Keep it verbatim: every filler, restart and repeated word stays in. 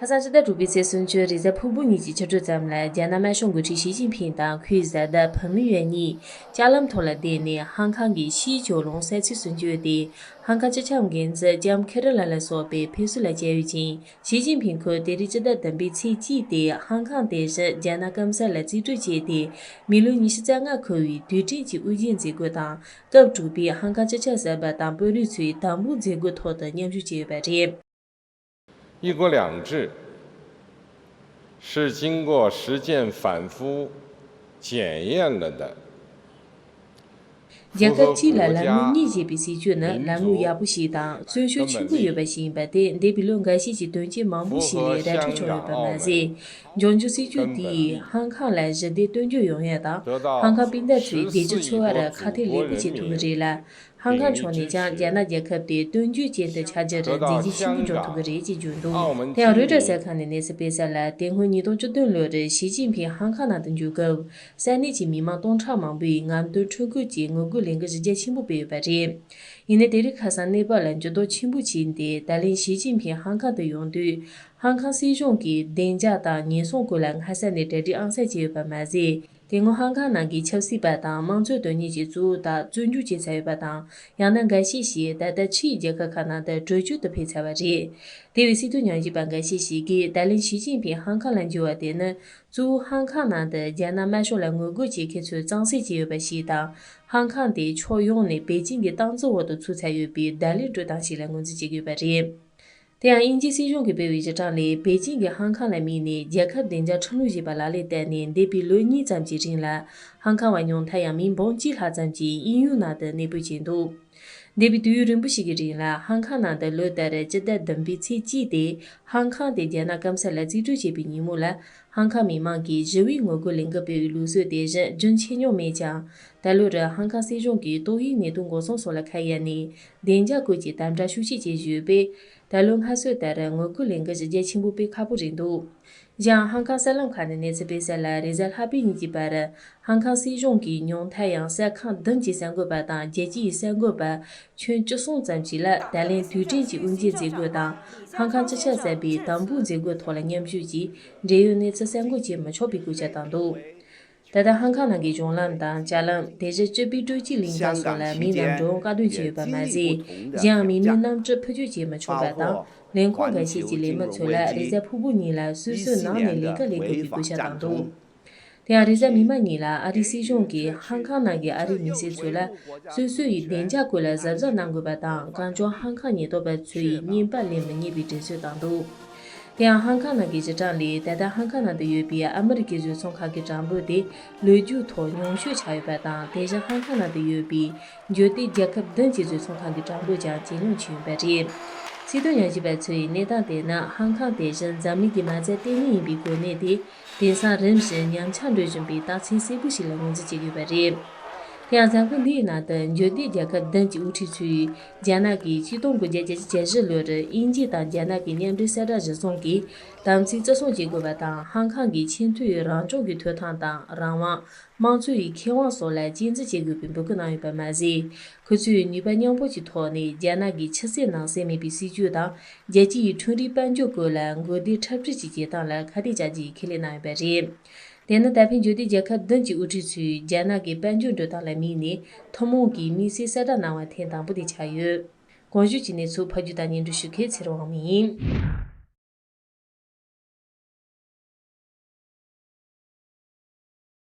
ཁ་སང་ཕྱི་ཟླ་དྲུག་པའི་ཚེས་སུམ་ཅུ་རེས་གཟའ་ཕུར་བུ་ཉིན་གྱི་ཕྱི་དྲོ་ཙམ་ལ་རྒྱ་ནག་དམར་ཤོག་འགོ་ཁྲིད་ཞི་ཅིན་ཕིང་དང་ཁོའི་བཟའ་ཟླ་ཕུ་མི་ཡོན་གཉིས་ལྕགས་ལམ་ཐོག་ལ་བསྡད་ནས་ཧང་ཁང་གི་ཕྱིའི་ཇོ་ལུང་གསར་ཚིགས་སུ་འབྱོར་ཏེ། ཧང་ཁང་སྤྱི་ཁྱབ་འགན་འཛིན་ལྕམ་ཁེ་རི་ལམ་ལ་སོགས་པས་ཕེབས་བསུ་ལ་བཅར་ཡོད་ཅིང་། ཞི་ཅིན་ཕིང་ཁོས་དེ་རིང་སྤྱི་ཟླ་བདུན་པའི་ཚེས་གཅིག་སྟེ་ཧང་ཁང་དེ་བཞིན་རྒྱ་ནག་སྐམ་ས་ལ་རྩིས་སྤྲོད་བྱས་ཏེ། མི་ལོ་ཉི་ཤུ་རྩ་ལྔ་འཁོར་བའི་དུས་དྲན་གྱི་དབུ་འབྱེད་མཛད་སྒོ་དང་། སྐབས་དྲུག་པའི་ཧང་ཁང་སྤྱི་ཁྱབ་གསར་པ་དང་དཔོན་རིགས་ཚོའི་དམ་འབུལ་མཛད་སྒོའི་ཐོག་ཏུ་མཉམ་ཞུགས་བྱས་ཡོད་པ་རེད། 一国两制是经过实践反复检验了的。 རྒྱལ་ཁབ་གཅིག་ལ་ལམ་ལུགས་གཉིས་ཅེས་པའི་སྲིད་ཇུས་ནི་ལམ་ལུགས་ཡག་པོ་ཞིག་དང་། རྩོན་ཤུགས་ཆེན་པོ་ཡོད་པ་ཞིག་ཡིན་པ་དེ་འདས་པའི་ལོ་འགའ་ཤས་ཀྱི་དོན་རྐྱེན་མང་པོ་ཞིག་ལས་ར་འཕྲོད་བྱུང་ཡོད་པ་མ་ཟད། འབྱུང་འགྱུར་སྲིད་ཇུས་དེས་ཧང་ཁང་ལ་ཞི་བདེ་སྟོན་རྒྱུ་ཡོང་ཡ་དང་། ཧང་ཁང་སྤུན་ཟླ་ཚོའི་བདེ་སྐྱིད་འཚོ་བར་ཁ་གཏད་ལེགས་པོ་བྱེད་ཐུབ་ཀྱི་རེད་ལ། ཧང་ཁང་ཕྱོགས་ནས་ཀྱང་རྒྱ་ནག་རྒྱལ་ཁབ་དེ་སྟོན་རྒྱུ་ཅན་དུ་ཆགས་རྒྱུར་མཛད་རྗེས་ཆེན་པོ་འཇོག་ཐུབ་ཀྱི་རེད་ཅེས་བརྗོད་འདུག་དེ་ཡང་རོའི་ཊར་གསར་ཁང་ནས་གནས་ཚུལ་སྤེལ་གསལ་ལ། དེ་སྔོན་ཉིས་སྟོང་བཅུ་བདུན་ལོར་ཞི་ཅིན་ཕིང་ཧང་ཁང་ནང་དུ་འབྱོར་སྐབས། ས་གནས་ཀྱི་མི་མང་སྟོང་ཕྲག་མང་པོས་ངམ་དུང་ཁྲོ་སྐོར་གྱིས་ངོ་རྒོལ་ལས་འགུལ་ཞེ་རྒྱ་ཆེན་པོ་སྤེལ་ཡོད་པ་རེད། ཡིན་ནའི་དེ་རིང་ཁ་སང་གནས་བབ་ལ་འགྱུར་ལྡོག་ཆེན་པོ་ཕྱིན་ཏེ། ད་ལན་ཞི་ཅིན་ཕིང་ཧང་ཁང་དུ་ཡོང་དུས། ཧང་ཁང་སྲིད་གཞུང་གིས་བདེ་འཇགས་དང་ཉེན་སྲུང་སྐོར་ལ་སྔ་ས་ནས་གྲ་སྒྲིག་ཨང་གསར་བྱས་ཡོད་པ་མ་ཟད། དེ་སྔོན་ཧང་ཁང་ནང་གི་ཆབ་སྲིད་པ་དང་དམངས་གཙོའི་དོན་གཉེར་གྱི་གཙོ་བོ་དག་བཙོན་འཇུག་བྱས་ཚར་ཡོད་པ་དང་། ཡང་ན་འགའ་ཤས་ཤིག་ད་ལྟ་ཕྱིའི་རྒྱལ་ཁབ་ཁག་ནང་དུ་བྲོས་བྱོལ་དུ་ཕེབས་ཚར་བ་རེད། དེ་བས་སྲིད་དོན་ཉམས་ཞིབ་པ་འགའ་ཤས་ཤིག་གིས། ད་ལན་ཞི་ཅིན་ཕིང་ཧང་ཁང་ལ་འབྱོར་བ་དེ་ནི། གཙོ་བོ་ཧང་ཁང་ནང་དུ་རྒྱ་ནག་དམར་ཤོག་ལ་ངོ་རྒོལ་བྱེད་མཁན་ཚོས་གཙང་སེལ་བྱས་ཡོད་པ་ཞིག་དང་། ཧང་ཁང་དེ་ཕྱོགས་ཡོངས་ནས་པེ་ཅིན་གྱི་སྟངས་འཛིན་འོག་ཏུ་ཚུད་ཚར་ཡོད་པའི་བརྡ་ལན་སྤྲོད་སྟངས་ཤིག་ལ་ངོས་འཛིན་བྱེད་ཀྱི་ཡོད་པ་རེད། དེ་ཡང་དབྱིན་ཇིའི་སྲིད་གཞུང་གིས་སྤེལ་བའི་གཞི་གྲངས་ལས། པེ་ཅིན་གྱིས་ཧང་ཁང་ལ་དམིགས་ནས་རྒྱལ་ཁབ་བདེ་འཇགས་ཁྲིམས་ལུགས་ཞེས་པ་ལག་ལེན་བསྟར་ནས། འདས་པའི་ལོ་གཉིས་ཙམ་གྱི་རིང་ལ། ཧང་ཁང་བ་ཉུང་མཐར་ཡང་མི་འབུམ་གཅིག་ལྷག་ཙམ་གྱིས་དབྱིན་ཡུལ་ནང་དུ་གནས་སྤོས་བྱས་འདུག་འདས་པའི་དུས་ཡུན་རིང་པོ་ཞིག་གི་རིང་ལ། ཧང་ཁང་ནང་དུ་ལོ་ལྟར་སྤྱི་ཟླ་བདུན་པའི་ཚེས་གཅིག་སྟེ། ཧང་ཁང་དེ་རྒྱ་ནག་སྐམ་ས་ལ་རྩིས་སྤྲོད་བྱས་པའི་ཉིན་མོ་ལ། ཧང་ཁང་མི་མང་གིས་ཞི་བའི་ངོ་རྒོལ་ལས་འགུལ་སྤེལ་བའི་ལུགས་སྲོལ་དེ་བཞིན་རྒྱུན་ཆད་མྱོང་མེད་ཀྱང་། ད་ལོར་ཧང་ཁང་སྲིད་གཞུང་གིས་ཏོག་དབྱིབས་ནད་དུག་འགོག་སྲུང་སོགས་ལ་ཁ་གཡར་ནས། བདེ་འཇགས་སྐོར་གྱི་དམ་དྲག་ཤུགས་ཆེ་བྱེད་བཞིན་ཡོད་པས། ད་ལོའི་སྔར་སྲོལ་ལྟར་ངོ་རྒོལ་ལས་འགུལ་ཞི་རྒྱ་ཆེན་པོ་སྤེལ་ཁག་པོ་རེད་འདུག་གཞན་ཧང་ཁང་གསར་ལམ་ཁག་ནས་གནས་ཚུལ་སྤེལ་གསལ་ལ། རེས་གཟའ་ལྷག་པའི་ཉིན་གྱི་བར། ཧང་ཁང་སྲིད་གཞུང་གིས་ཉུང་མཐར་ཡང་གསར་ཁང་བདུན་གྱི་གསར་འགོད་པ་དང་། རྒྱལ་སྤྱིའི་གསར་འགོད་པ་ཁྱོན་བཅུ་གསུམ་ཙམ་ཞིག་ལ། ད་ལན་དུས་དྲན་གྱི་དབུ་འབྱེད་མཛད་སྒོ་དང་། ཧང་ཁང་སྤྱི་ཁྱབ་གསར་པའི་དམ་འབུལ་མཛད་སྒོའི་ཐོག་ལ་མཉམ་ཞུགས་ཀྱིས། འབྲེལ་ཡོད་གནས་ཚུལ་གསར་འགོད་བྱེད་མི་ཆོག་པའི་སྐུལ་ལྕག་བཏང་འདུག་ད་ལྟ་ཧང་ཁང་ནང་གི་གཞུང་ལམ་དང་ལྕགས་ལམ། དེ་བཞིན་སྤྱི་པའི་སྤྲོ་སྐྱིད་གླིང་ག་སོགས་ལ་མི་རྣམས་འགྲོ་འོང་བཀག་སྡོམ་བྱས་ཡོད་པ་མ་ཟད། གཞན་ཡང་མི་མེད་གནམ་གྲུ་འཕུར་སྐྱོད་བྱེད་མི་ཆོག་པ་དང་། ལས་ཁུངས་འགའ་ཤས་ཀྱི་ལས་མི་ཚོ་ལ་རེས་གཟའ་ཕུར་བུ་ཉིན་ལ་སོ་སོའི་ནང་ནས་ལས་ཀ་ལས་དགོས་པའི་སྐུལ་ལྕག་བཏང་འདུག་དེ་ཡང་རེས་གཟའ་མིག་དམར་ཉིན་ལ་ཨ་རིའི་སྲིད་གཞུང་གིས་ཧང་ཁང་ནང་གི་ཨ་རིའི་མི་སེར་ཚོ་ལ་སོ་སོ་ཡི་བདེ་འཇགས་སྐོར་ལ་གཟབ་གཟབ་གནང་དགོས་པ་དང་། གང་བྱུང་ཧང་ཁང་ཉེན་རྟོག་པ་ཚོ་ཡི་བརྙན་པར་ལེན་མི་ཉན་པའི་དྲན་གསོ་བཏང་འདུག་དེ་ཡང་ཧང་ཁང་ནང་གི་གཞི་གྲངས་ལས། ད་ལྟ་ཧང་ཁང་ནང་དུ་ཡོད་པའི་ཨ་མི་རི་ཀའི་བཟོ་ཚོང་ཁང་གི་གྲངས་འབོར་དེ་ལོ་རྒྱུས་ཐོག་ཉུང་ཤོས་ཆགས་ཡོད་པ་དང་། དེ་བཞིན་ཧང་ཁང་ནང་དུ་ཡོད་པའི་འབྱོར་ལྡན་རྒྱལ་ཁབ་བདུན་གྱི་བཟོ་ཚོང་ཁང་གི་གྲངས་འབོར་ཀྱང་ཇེ་ཉུང་ཕྱིན་ཡོད་པ་རེད། སྲིད་དོན་ཉམས་ཞིབ་པ་ཚོས་གནས་སྟངས་དེ་ནི་ཧང་ཁང་དེ་བཞིན་འཛམ་གླིང་གི་མ་རྩ་ལྟེ་གནས་ཡིན་པའི་གོ་གནས་དེ། དེང་སང་རིམ་བཞིན་ཉམས་ཆག་འགྲོ་བཞིན་པའི་རྟགས་མཚན་གསལ་པོ་ཞིག་ལ་ངོས་འཛིན་བྱེད་ཀྱི་ཡོད་པ་རེད། དེ་ཡང་གཟའ་འཁོར་འདིའི་ནང་དུ་འབྱོར་ལྡན་རྒྱལ་ཁབ་བདུན་གྱི་དབུ་ཁྲིད་ཚོས། རྒྱ་ནག་གིས་ཆིག་སྟོང་དགུ་བརྒྱ་བརྒྱད་ཅུ་གྱ་བཞི་ལོར་དབྱིན་ཇི་དང་རྒྱ་ནག་གི་མཉམ་འབྲེལ་གསལ་བསྒྲགས་གཞིར་བཟུང་གིས། དམ་ཚིག་བརྩི་སྲུང་བྱེད་དགོས་པ་དང་། ཧང་ཁང་གི་ཆེས་མཐོའི་རང་སྐྱོང་གི་ཐོབ་ཐང་དང་རང་དབང་། དམངས་གཙོ་ཡི་ཁེ་དབང་སོགས་ལ་གཅེས་འཛིན་བྱེད་དགོས་པའི་འབོད་སྐུལ་གནང་ཡོད་པ་མ་ཟད། ཁོ་ཚོས་ནུས་པ་མཉམ་སྤུངས་ཀྱི་ཐོག་ནས་རྒྱ་ནག་གི་ཕྱི་གསལ་ནང་གསལ་མེད་པའི་སྲིད་ཇུས་དང་། རྒྱལ་སྤྱི་ཡི་ཁྲིམས་རའི་དཔལ་འབྱོར་སྐོར་ལ་མགོ་བདེ་འཁྲབ་ཁྲིད་ཀྱི་བྱེད་སྟངས་ལ་ཁ་གཏད་བཅག་རྒྱུའི་ཁས་ལེན་གནང་ཡོད་པ་རེད། དེ་ནི་ད་ཕན་འབྱོར་ལྡན་རྒྱལ་ཁབ་བདུན་གྱི་དབུ་ཁྲིད་ཚོས་རྒྱ་ནག་གི་དཔལ་འབྱོར་འགྲོ་སྟངས་ལ་དམིགས་ནས་ཐུན་མོང་གི་དམིགས་བསལ་གསལ་བསྒྲགས་གནང་བ་ཐེངས་དང་པོ་དེ་ཆགས་ཡོད། གོང་ཞུས་ཀྱི་གནས་ཚུལ་ཕབ་སྒྱུར་དང་སྙན་སྒྲོན་ཞུ་མཁན་ཚེ་རིང་དབང་མོ་ཡིན།